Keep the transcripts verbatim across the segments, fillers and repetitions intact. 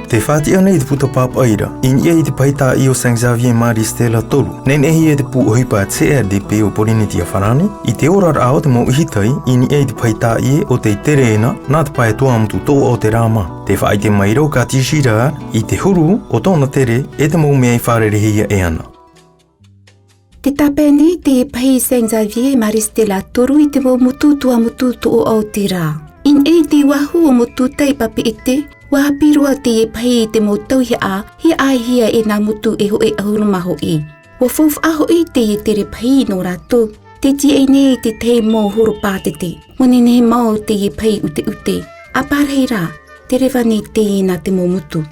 Tē faʻatiʻa nei te puta pāpaʻi ra i niʻa i te pahi tāʻie o Saint Xavier Maris Stella toru. Neneʻihia e te pū ʻohipa C R D P o Pōrīnetia Farāni i te oraraʻa o te mau ʻihitai i niʻa i te pahi tāʻie o tei tere na nā te pae Tuamotu Toʻoʻa o te Rā mā. Tē faʻaʻite mai ra ʻo Cathy Girard i te huru o tōna tere e te mau mea i fārerehia e ana. Tē tāpae nei teie pahi Saint Xavier Maris Stella toru i te mau motu Tuamotu Toʻoʻa o te Rā. I niʻa i te uāhu o Motu Tai Papeʻete, ʻua ʻāpī roa teie pahi i te mau tauihaʻa, hiaʻaihia e nā motu e hōʻē ʻahuru mā hōʻē. ʻUa faufaʻa hoʻi teie tere pahi nō rātou, tē tīaʻi nei i te tahi mau horopātete. ʻUa nehenehe mau teie pahi ʻuteʻute, ʻa pārahi rā, tē reva nei teie nā te mau motu.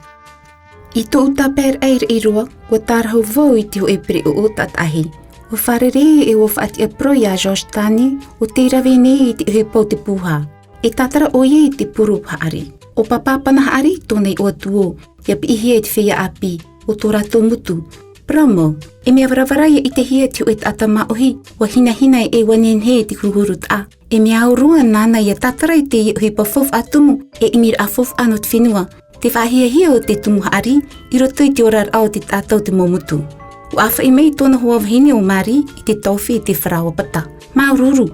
I tōʻu tāpaeraʻa i Raʻiroa, ʻua tārahu vau i te hōʻē pereʻoʻo taʻataʻahi. ʻUa fārerei e ʻua faʻatiʻa parau ia George Tani, ʻo tei rave nei i te ʻohipa o te pūhā. E tātara ʻoia i te poro haʻari. ʻO Pāpā Pana Haʻari tōna iʻoa tuō, ʻia piʻihia i te feiā ʻāpī o tō rātou motu. Parau mau, e mea varavara ʻia ʻitehia te hōʻē taʻata māʻohi, ʻua hinahina e ʻua nehenehe te huruhuru taʻa. E mea au roa nāna ʻia tātara i teie ʻohipa faufaʻa tumu, e ʻimiraʻa faufaʻa nō te fenua, te faʻahiahia o te tumu haʻari i roto i te oraraʻa o te taʻata o te mau motu. ʻUa ʻāfaʻi mai tōna hoa vahine ʻo Mari i te taofi i te faraoa pata. Māuruuru.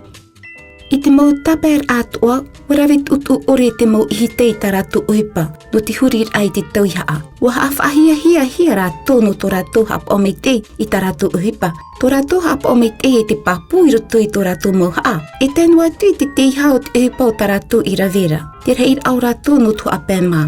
I te mau tāpaeraʻa atoʻa, ʻua rave tuʻutuʻu ʻore te mau ʻihitai i tā rātou ʻohipa, nō te huriraʻa i te tauihaʻa. ʻUa haʻafaʻahiahiahia rātou nō tō rātou haʻapaʻo maitaʻi i tā rātou ʻohipa, tō rātou haʻapaʻo maitaʻi e te pāpū i roto i tō rātou mau haʻa. E tae noa atu i te teiaha o te ʻohipa o tā rātou i rave ra, te rahiraʻa o rātou nō te haʻapae mā.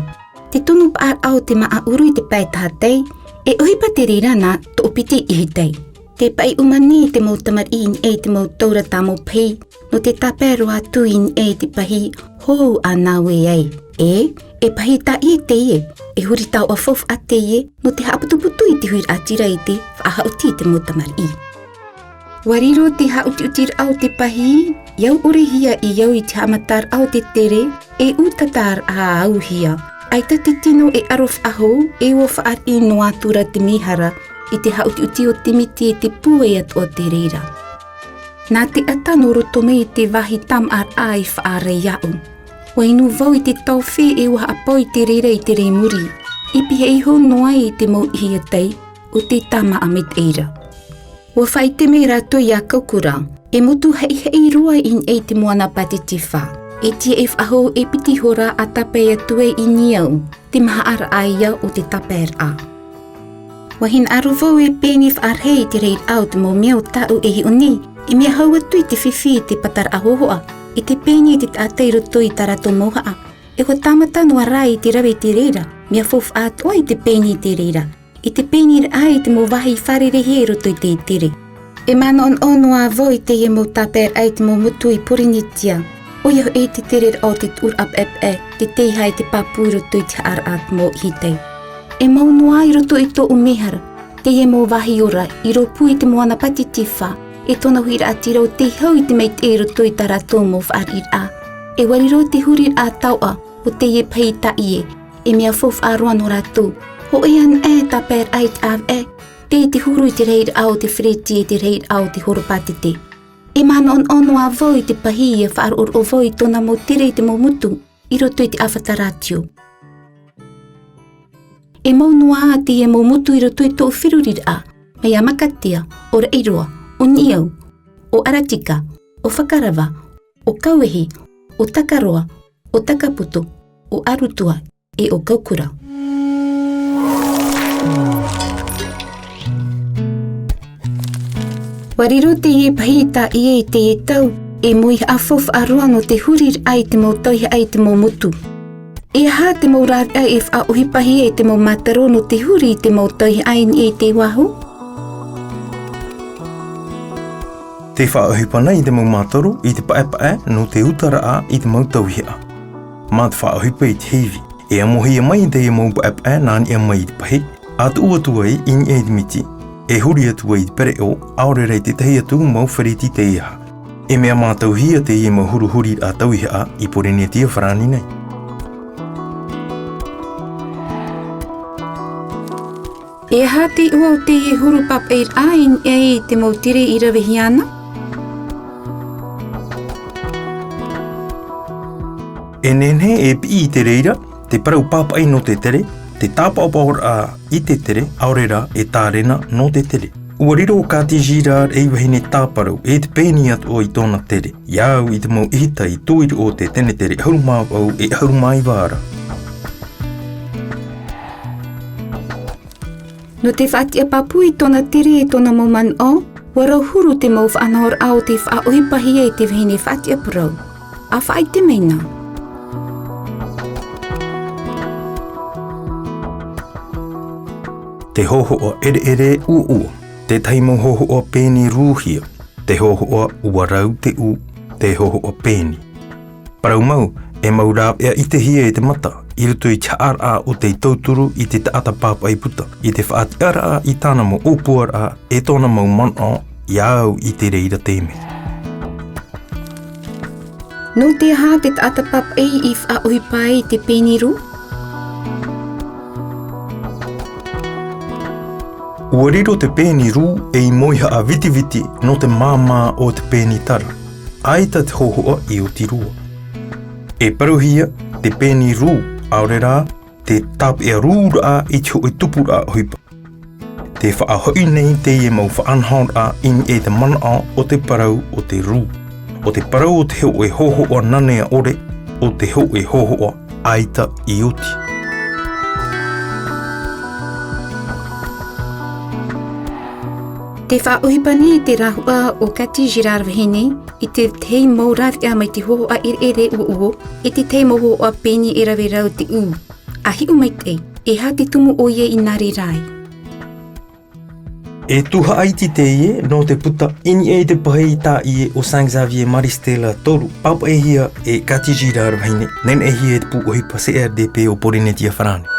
Te tunu paʻaraʻa o te māʻa ʻuru i te pae tahatai, e ʻohipa te reira nā Toʻopiti ʻIhitai. Tē paʻi ʻuma nei te mau tamariʻi i niʻa i te mau taura tāmau pahi, nō te tāpae roa atu i niʻa i te pahi hou a nāue ai. E, e pahi tāʻie teie, e huri taoʻa faufaʻa teie, nō te haʻaputuputu i te huiraʻatira i te faʻahaʻuti i te mau tamariʻi. ʻUa riro te haʻutiʻutiraʻa o te pahi, ʻia au ʻore hia i au i te haʻamataraʻa o te tere, e ʻūtataraʻa auhia. ʻAita te tino e ʻaro faʻahou, e ʻua fāriʻi noa atu ra te mehara, i te haʻutiʻuti o te miti e te pūai atoʻa te reira. Nā te ʻata nō roto mai i te vāhi tāmāʻaraʻa i faʻaara iāʻu. ʻUa inu vau i te taofi e ʻua haʻapaʻo i te reira i te rē muri. I pihaʻi iho noa i te mau ʻihitai, ʻo tē tāmāʻa maitaʻi ra. ʻUa faʻaʻite mai rātou ia Kaukura, e motu haʻihaʻi roa i niʻa i te moana Pātitifa. E tiaʻi faʻahou e piti hora a tāpae atu ai i Niau, te mahaʻaraʻa ia o te tāpaeraʻa. ʻUa hinaʻaro vau e pēni faʻarahi i te rahiraʻa o te mau mea o tāʻu e hiʻo nei, e mea hau atu i te fifi i te pataraʻa hōhoʻa, i te pēni i te taʻata i roto i tā rātou mau haʻa. E ʻua tāmata noa rā i te rave i te reira, mea faufaʻa atoʻa i te pēni i te reira. I te pēniraʻa i te mau vāhi fārerei i roto i te tere. E manaʻonaʻo noa vau i teie mau tāpaeraʻa i te mau motu i Pōrīnetia. ʻOia hoʻi te tereraʻa o te tuʻuraʻa paʻepaʻe, te teiaha i te pāpū i roto i te haʻaraʻa te mau ʻihitai. E mau noa i roto i tōʻu mehara, teie mau vāhi ora, i rōpū i te moana Pātitifa, e tōna huiraʻatira ʻo tei hau i te maitaʻi i roto i tā rātou mau fāriʻiraʻa. E ʻua riro te huriraʻa taoʻa, ʻo teie pahi tāʻie, e mea faufaʻa roa nō rātou. Hōʻē anaʻe tāpaeraʻa i te ʻāvaʻe, tei te huru i te rahiraʻa o te fereti e te rahiraʻa o te horopātete. E manaʻonaʻo noa vau i te pahi ʻia faʻaroʻoroʻo vau i tōna mau tere i te mau motu, i roto i te ʻāfata rātio. E mau noa ā teie mau motu i roto i tōʻu feruriraʻa, mai iā Makatea, ʻo Raʻiroa, ʻo Niau, ʻo Aratika, ʻo Fakarava, ʻo Kauehi, ʻo Takaroa, ʻo Takapoto, ʻo Arutua, e ʻo Kaukura. ʻUa riro teie pahi tāʻie i teie tau, e mau haʻafaufaʻa roa nō te huriraʻa i te mau tauihaʻa i te mau motu. E aha te mau rāveʻa e faʻaʻohipahia e te mau mātaro nō te huri i te mau tauihaʻa i niʻa i te uāhu? Tē faʻaʻohipa nei te mau mātaro i te paʻepaʻe nō te utaraʻa i te mau tauihaʻa. Mā te faʻaʻohipa i te heivi, e amohia mai teie mau paʻepaʻe nā niʻa mai i te pahi, ʻa tuʻu atu ai i niʻa i te miti, e huri atu ai i te pereʻoʻo, ʻaore rā i te tahi atu mau fereti teiaha. E mea mātauhia teie mau huru huriraʻa tauihaʻa i Pōrīnetia Farāni nei. E aha te iʻoa o teie huru pāpaʻiraʻa i niʻa i te mau tere i ravehia ana? E nehenehe e piʻi i te reira, te parau pāpaʻi nō te tere, Te tāpaʻopaʻoraʻa i te tere, ʻaore rā e tārena nō te tere. ʻUa riro ʻo Cathy Girard ei vahine tāparau, e te pēni atoʻa i tōna tere, ʻia au i te mau ʻīhita i tūʻiri o te tenetere ʻahuru mā vaʻu e ʻahuru mā iva ra. Nō te faʻatiʻa pāpū i tōna tere e tōna mau manaʻo, ʻua rau huru te mau faʻanahoraʻa o tei faʻaʻohipahia e te vahine faʻatiʻa parau. ʻA faʻaʻite mai na. Te hōhoʻa ʻereʻere ʻuʻua, te tahi mau hōhoʻa pēni rūhia, te hōhoʻa ʻua rau te ʻū, te hōhoʻa pēni. Parau mau, e mau rāveʻa ʻitehia e te mata, i roto i te haʻaraʻa o te tauturu i te taʻata pāpaʻi puta, i te faʻatiʻaraʻa i tāna mau ʻōpuaraʻa, e tōna mau manaʻo, ʻia au i te reira te mea. Nō te aha te taʻata pāpaʻi i faʻaʻohipa ai i te pēni rū? ʻUa riro te pēni rū ei mauhaʻa vitiviti nō te māmā o te pēni tara. ʻAita te hōhoʻa i oti roa. E parauhia te pēni rū, ʻaore rā, te tāpeʻa rūraʻa i te hōʻē tupuraʻa ʻohipa. Tē faʻahoʻi nei teie mau faʻanahoraʻa i niʻa i te manaʻo o te parau o te rū. ʻO te parau o te hōʻē hōhoʻa nanea ʻore, ʻo te hōʻē hōhoʻa ʻaita i oti. Tē faʻaʻohipa nei te rahuʻa o Cathy Girard vahine i te tahi mau rāveʻa mai te hōhoʻa ʻereʻere ʻuʻua, e te tahi mau hōhoʻa pēni e rave rau te ʻū. ʻA hiʻo maitaʻi, e aha te tumu ʻoia i nā reira ai? E tuhaʻa iti teie nō te puta i niʻa i te pahi tāʻie o Saint Xavier Maris Stella toru, pāpaʻihia e Cathy Girard vahine, neneʻihia e te pū ʻohipa C R D P o Pōrīnetia Farāni.